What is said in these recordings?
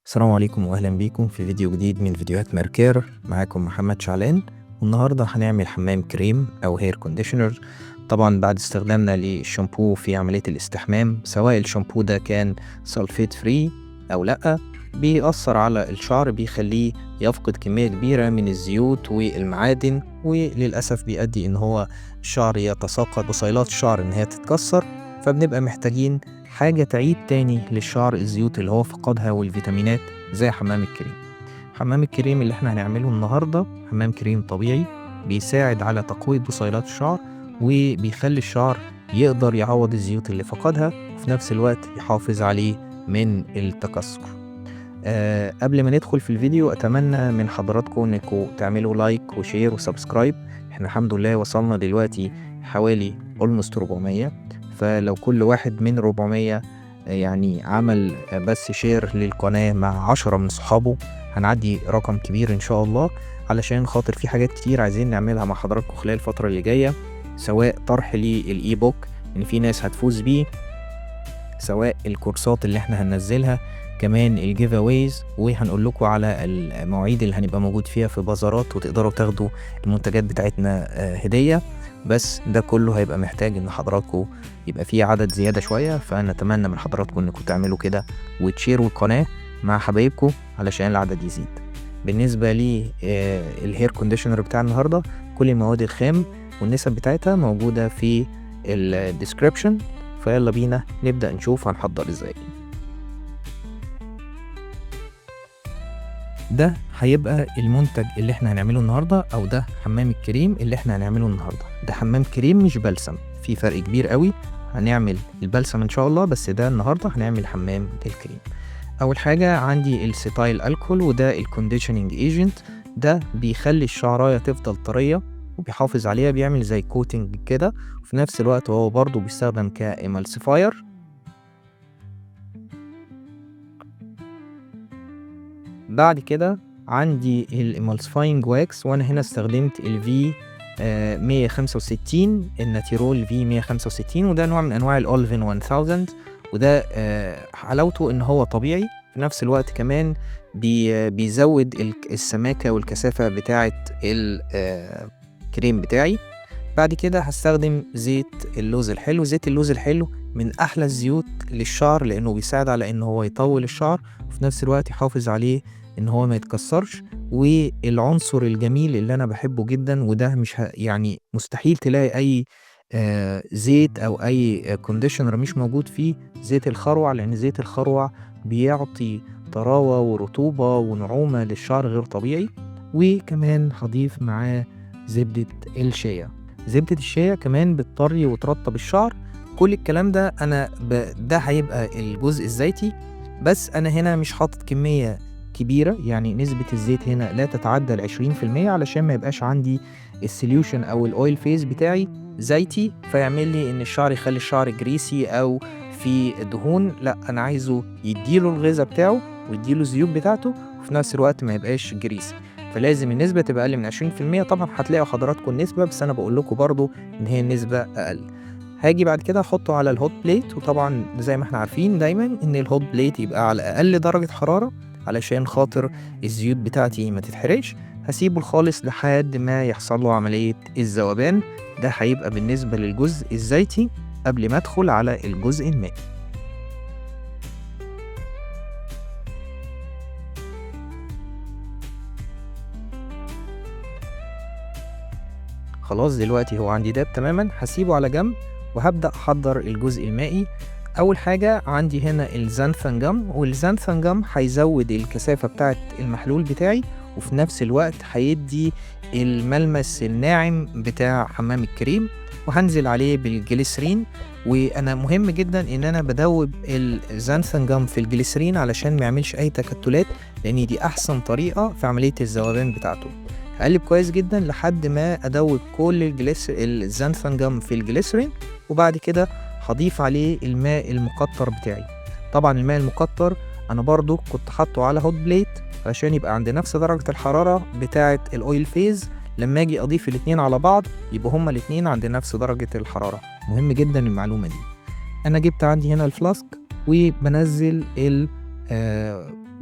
السلام عليكم واهلا بيكم في فيديو جديد من فيديوهات ماركير. معاكم محمد شعلان، والنهارده هنعمل حمام كريم او hair conditioner. طبعا بعد استخدامنا للشامبو في عملية الاستحمام، سواء الشامبو ده كان sulfate free او لا، بيأثر على الشعر، بيخليه يفقد كمية كبيرة من الزيوت والمعادن، وللأسف بيؤدي ان هو الشعر يتساقط، بصيلات الشعر ان هي تتكسر. فبنبقى محتاجين حاجة تعيد تاني للشعر الزيوت اللي هو فقدها والفيتامينات، زي حمام الكريم. حمام الكريم اللي احنا هنعمله النهاردة حمام كريم طبيعي بيساعد على تقوية بصيلات الشعر، وبيخلي الشعر يقدر يعوض الزيوت اللي فقدها، وفي نفس الوقت يحافظ عليه من التكسر. قبل ما ندخل في الفيديو، أتمنى من حضراتكم إنكم تعملوا like و share و subscribe. احنا الحمد لله وصلنا دلوقتي حوالي almost 400، فلو كل واحد من 400 عمل بس share للقناة مع 10 من صحابه، هنعدي رقم كبير إن شاء الله. علشان خاطر في حاجات كتير عايزين نعملها مع حضراتكم خلال الفترة اللي جاية، سواء طرح لل e-book إن في ناس هتفوز بيه، سواء الكورسات اللي احنا هننزلها، كمان ال giveaways، وهنقول لكم على المواعيد اللي هنبقى موجود فيها في بازارات وتقدروا تاخدوا المنتجات بتاعتنا هدية. بس ده كله هيبقى محتاج ان حضراتكم يبقى فيه عدد زيادة شوية، فنتمنى من حضراتكم انكم تعملوا كده وتشيروا القناة مع حبايبكم علشان العدد يزيد. بالنسبة لي، ال hair conditioner بتاع النهاردة، كل المواد الخام والنسب بتاعتها موجودة في ال description. فيلا بينا نبدأ نشوف هنحضر ازاي. ده هيبقى المنتج اللي احنا هنعمله النهارده، او ده حمام الكريم اللي احنا هنعمله النهارده. ده حمام كريم مش بلسم، في فرق كبير قوي. هنعمل البلسم ان شاء الله، بس ده النهارده هنعمل حمام الكريم. اول حاجه عندي ال cetyl alcohol، وده ال conditioning agent. ده بيخلي الشعرايه تفضل طريه وبيحافظ عليها، بيعمل زي coating كده، وفي نفس الوقت هو برضو بيستخدم ك emulsifier. بعد كده عندي ال emulsifying wax، وانا هنا استخدمت ال V 165، الناتيرول V 165، وده نوع من انواع الاولفين 1000، وده حلاوته ان هو طبيعي، في نفس الوقت كمان بيزود السماكة والكثافة بتاعة الكريم بتاعي. بعد كده هستخدم زيت اللوز الحلو. زيت اللوز الحلو من احلى الزيوت للشعر، لانه بيساعد على ان هو يطول الشعر وفي نفس الوقت يحافظ عليه ان هو ما يتكسرش. والعنصر الجميل اللي انا بحبه جدا، وده مش يعني مستحيل تلاقي اي زيت او اي conditioner مش موجود فيه، زيت الخروع، لان زيت الخروع بيعطي طراوة ورطوبة ونعومة للشعر غير طبيعي. وكمان هضيف معاه زبدة الشيا. زبدة الشيا كمان بتطري وترطب الشعر. كل الكلام ده ده هيبقى الجزء الزيتي، بس انا هنا مش حاطط كمية كبيرة، يعني نسبة الزيت هنا لا تتعدى العشرين في المية، علشان ما يبقاش عندي ال solution او ال oil phase بتاعي زيتي فيعمل لي ان الشعر يخلي الشعر greasy او في دهون. لا، انا عايزه يديله الغذاء بتاعه ويديله الزيوت بتاعته، وفي نفس الوقت ما يبقاش greasy، فلازم النسبة تبقى أقل من عشرين في المية. طبعا هتلاقوا حضراتكم النسبة، بس أنا بقول لكم برضو إن هي النسبة أقل. هاجي بعد كده أحطه على ال hot plate، وطبعا زي ما احنا عارفين دايما إن ال hot plate يبقى على أقل درجة حرارة علشان خاطر الزيوت بتاعتي ما تتحرقش. هسيبه خالص لحد ما يحصل له عملية الذوبان. ده هيبقى بالنسبة للجزء الزيتي قبل ما أدخل على الجزء المائي. خلاص دلوقتي هو عندي داب تماما، هسيبه على جنب وهبدأ أحضر الجزء المائي. أول حاجة عندي هنا ال xanthan gum، وال xanthan gum هيزود الكثافة بتاعة المحلول بتاعي، وفي نفس الوقت هيدي الملمس الناعم بتاع حمام الكريم. وهنزل عليه بالجليسرين، وأنا مهم جدا إن أنا بدوب ال xanthan gum في الجليسرين علشان ما يعملش أي تكتلات، لأن دي أحسن طريقة في عملية الذوبان بتاعته. هقلب كويس جدا لحد ما أدوب كل ال xanthan gum في الجليسرين، وبعد كده هضيف عليه الماء المقطر بتاعي. طبعا الماء المقطر أنا برضو كنت حاطه على hot plate عشان يبقى عند نفس درجة الحرارة بتاعة ال oil phase، لما أجي أضيف الاتنين على بعض يبقى هما الاتنين عند نفس درجة الحرارة. مهم جدا المعلومة دي. أنا جبت عندي هنا ال flask وبنزل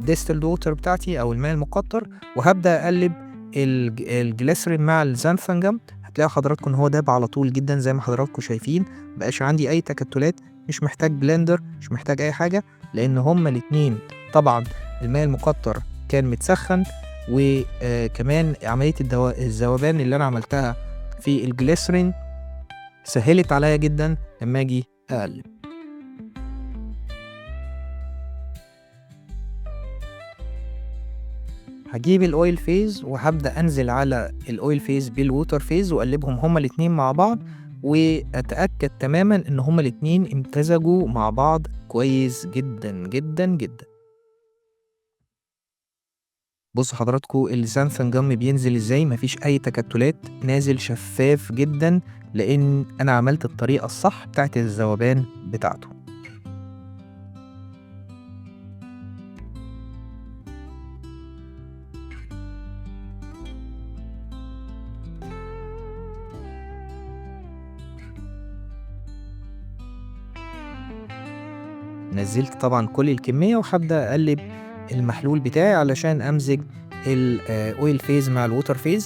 distilled water بتاعتي او الماء المقطر، وهبدا اقلب الجليسرين مع ال xanthan gum. هتلاقوا حضراتكم ان هو داب على طول جدا زي ما حضراتكم شايفين، مبقاش عندي اي تكتلات، مش محتاج blender، مش محتاج اي حاجة، لان هما الاتنين طبعا الماء المقطر كان متسخن، وكمان عملية الذوبان اللي انا عملتها في الجليسرين سهلت عليا جدا لما اجي اقلب. هجيب ال oil phase وهبدا انزل على ال oil phase بال water phase واقلبهم هما الاتنين مع بعض، واتاكد تماما ان هما الاتنين امتزجوا مع بعض كويس جدا جدا جدا. بصوا حضراتكم ال xanthan gum بينزل ازاي، مفيش اي تكتلات، نازل شفاف جدا لان انا عملت الطريقة الصح بتاعت الذوبان بتاعته. نزلت طبعا كل الكمية وهبدأ اقلب المحلول بتاعي علشان امزج ال oil phase مع ال water phase.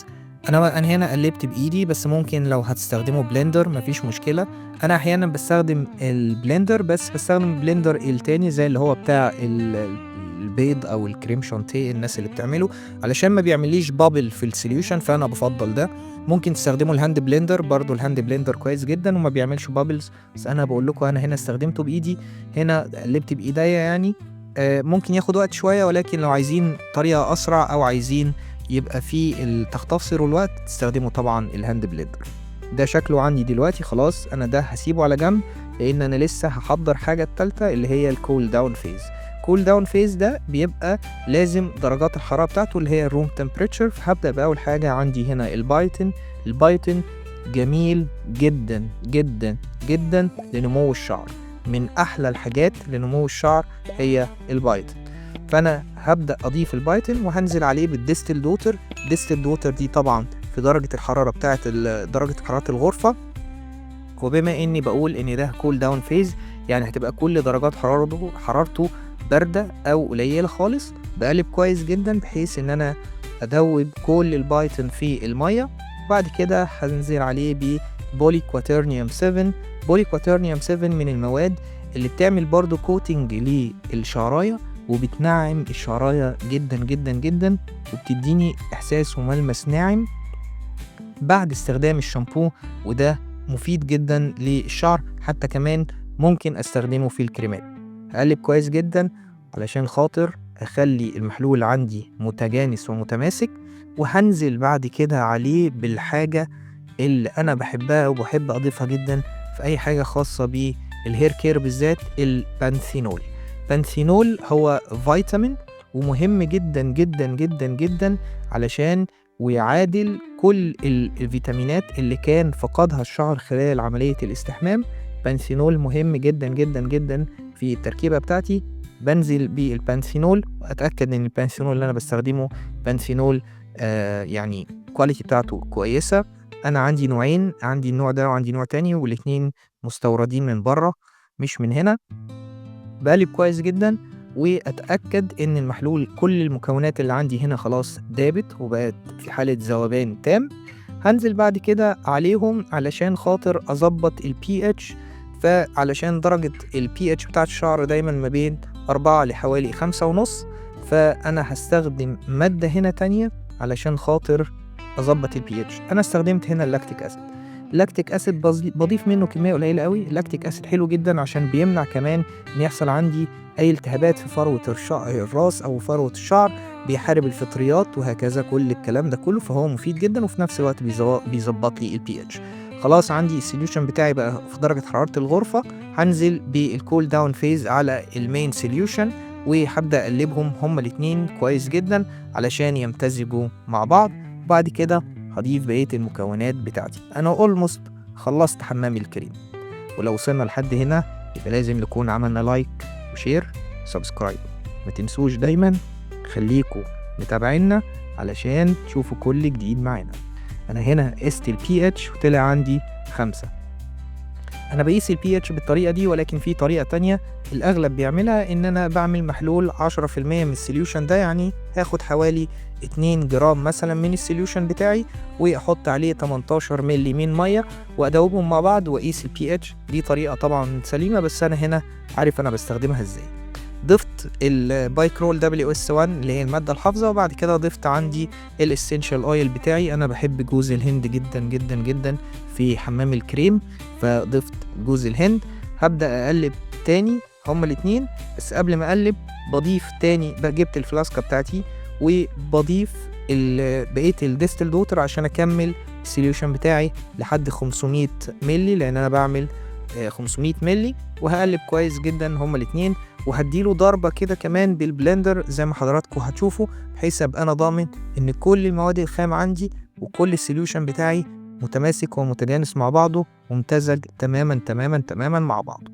انا هنا قلبت بايدي، بس ممكن لو هتستخدموا blender مفيش مشكلة. انا احيانا بستخدم ال blender، بس بستخدم blender التاني زي اللي هو بتاع البيض او الكريم شانتيه الناس اللي بتعمله، علشان ما بيعمليش bubble في ال solution، فانا بفضل ده. ممكن تستخدموا ال hand blender برضو، ال hand blender كويس جدا وما بيعملش bubbles، بس انا بقول لكم انا هنا استخدمته بايدي، هنا قلبت بايديا يعني. ممكن ياخد وقت شوية، ولكن لو عايزين طريقه اسرع او عايزين يبقى في تختصروا الوقت تستخدموا طبعا ال hand blender. ده شكله عندي دلوقتي خلاص، انا ده هسيبه على جنب لان انا لسه هحضر حاجة التالتة اللي هي ال cool down phase. cool down phase ده بيبقى لازم درجات الحرارة بتاعته اللي هي ال room temperature. فهبدا باول حاجة عندي هنا ال biotin. ال biotin جميل جدا جدا جدا لنمو الشعر، من احلى الحاجات لنمو الشعر هي البايتن. فانا هبدا اضيف البايتن وهنزل عليه بال distilled water. distilled water دي طبعا في درجه الحرارة بتاعه درجه حرارة الغرفة، وبما اني بقول ان ده cool down phase يعني هتبقى كل درجات حرارته باردة او قليله خالص. بقلب كويس جدا بحيث ان انا ادوب كل البايتن في المية. بعد كده هنزل عليه ب polyquaternium 7. polyquaternium 7 من المواد اللي بتعمل برضو coating للشعرايه، وبتنعم الشعرايه جدا جدا جدا، وبتديني احساس وملمس ناعم بعد استخدام الشامبو، وده مفيد جدا للشعر، حتى كمان ممكن استخدمه في الكريمات. هقلب كويس جدا علشان خاطر اخلي المحلول عندي متجانس ومتماسك، وهنزل بعد كده عليه بالحاجة اللي انا بحبها وبحب اضيفها جدا في اي حاجة خاصة بال hair care، بالذات ال panthenol. panthenol هو فيتامين ومهم جدا جدا جدا جدا علشان ويعادل كل الفيتامينات اللي كان فقدها الشعر خلال عملية الاستحمام. بانثينول مهم جدا جدا جدا في التركيبة بتاعتي. بنزل بالبانثينول واتاكد ان البانثينول اللي انا بستخدمه بانثينول يعني quality بتاعته كويسة. انا عندي نوعين، عندي النوع ده وعندي نوع تاني، والاتنين مستوردين من بره مش من هنا. بقلب كويس جدا واتاكد ان المحلول كل المكونات اللي عندي هنا خلاص دابت وبقت في حاله ذوبان تام. هنزل بعد كده عليهم علشان خاطر اظبط ال pH، فعلشان درجه ال pH بتاعت الشعر دايما ما بين 4 لحوالي 5.5، فانا هستخدم مادة هنا تانية علشان خاطر اظبط ال pH. انا استخدمت هنا ال lactic acid. ال lactic acid بضيف منه كمية قليله قوي. ال lactic acid حلو جدا عشان بيمنع كمان ان يحصل عندي اي التهابات في فروه الراس او فروه الشعر، بيحارب الفطريات وهكذا كل الكلام ده كله، فهو مفيد جدا وفي نفس الوقت بيظبط لي ال pH. خلاص عندي ال solution بتاعي بقى في درجه حرارة الغرفة. هنزل بال cool down phase على ال main solution وهبدا اقلبهم هما الاتنين كويس جدا علشان يمتزجوا مع بعض. وبعد كده هضيف بقية المكونات بتاعتي. انا almost خلصت حمام الكريم، ولو وصلنا لحد هنا يبقى لازم نكون عملنا like و share subscribe. ما تنسوش دايما خليكوا متابعينا علشان تشوفوا كل جديد معانا. انا هنا قست ال pH وطلع عندي 5. انا بقيس ال pH بالطريقة دي، ولكن في طريقه تانية الاغلب بيعملها، ان انا بعمل محلول 10% من ال solution ده، يعني هاخد حوالي 2 جرام مثلا من ال solution بتاعي واحط عليه 18 ملي من مية وادوبهم مع بعض واقيس ال pH. دي طريقه طبعا سليمة، بس انا هنا عارف انا بستخدمها ازاي. ضفت ال Bicrol WS 1 اللي هي المادة الحافظه، وبعد كده ضفت عندي ال essential oil بتاعي. انا بحب جوز الهند جدا جدا جدا في حمام الكريم، فضفت جوز الهند. هبدا اقلب تاني هما الاتنين، بس قبل ما اقلب بضيف تاني، جبت الفلاسكه بتاعتي وبضيف بقية ال distilled water عشان اكمل ال solution بتاعي لحد 500 ملي، لان انا بعمل 500 ملي. وهقلب كويس جدا هما الاتنين، وهديله ضربة كده كمان بال blender زي ما حضراتكم هتشوفوا، بحيث ابقى انا ضامن ان كل المواد الخام عندي وكل ال solution بتاعي متماسك ومتجانس مع بعضه وممتزج تماما تماما تماما مع بعضه.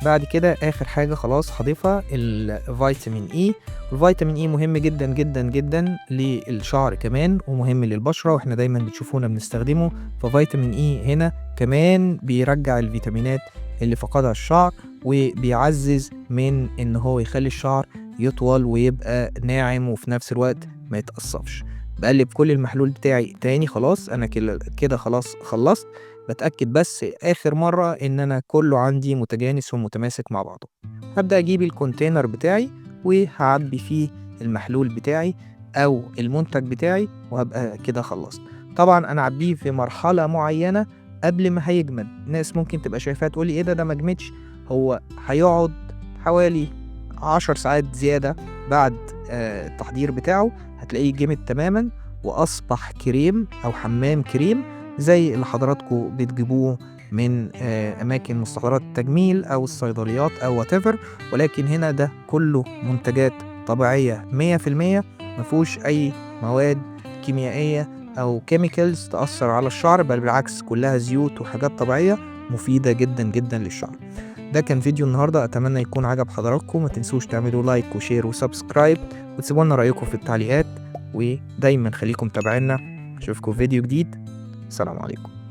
بعد كده اخر حاجة خلاص هضيفها ال vitamin E. ال vitamin E مهم جدا جدا جدا للشعر كمان، ومهم للبشرة، واحنا دايما بتشوفونا بنستخدمه. ف vitamin E هنا كمان بيرجع الفيتامينات اللي فقدها الشعر، وبيعزز من ان هو يخلي الشعر يطول ويبقى ناعم وفي نفس الوقت ما يتقصفش. بقلب كل المحلول بتاعي تاني. خلاص انا كده خلاص خلصت. بتأكد بس آخر مرة إن أنا كله عندي متجانس ومتماسك مع بعضه. هبدأ أجيب ال container بتاعي وهعبي فيه المحلول بتاعي أو المنتج بتاعي، وهبقى كده خلصت. طبعا أنا عبيه في مرحلة معينة قبل ما هيجمد. الناس ممكن تبقى شايفاه تقولي إيه ده ما جمدش. هو هيقعد حوالي 10 ساعات زيادة بعد التحضير بتاعه، هتلاقيه جمد تماما وأصبح كريم أو حمام كريم زي اللي حضراتكم بتجيبوه من أماكن مستحضرات التجميل أو الصيدليات أو whatever. ولكن هنا ده كله منتجات طبيعية 100%، مفيهوش أي مواد كيميائية أو chemicals تأثر على الشعر، بل بالعكس كلها زيوت وحاجات طبيعية مفيدة جدا جدا للشعر. ده كان فيديو النهاردة، أتمنى يكون عجب حضراتكم. ما تنسوش تعملوا like و share و subscribe، وتسيبوا لنا رأيكم في التعليقات، ودايما خليكم تابعينا. أشوفكم في فيديو جديد. السلام عليكم.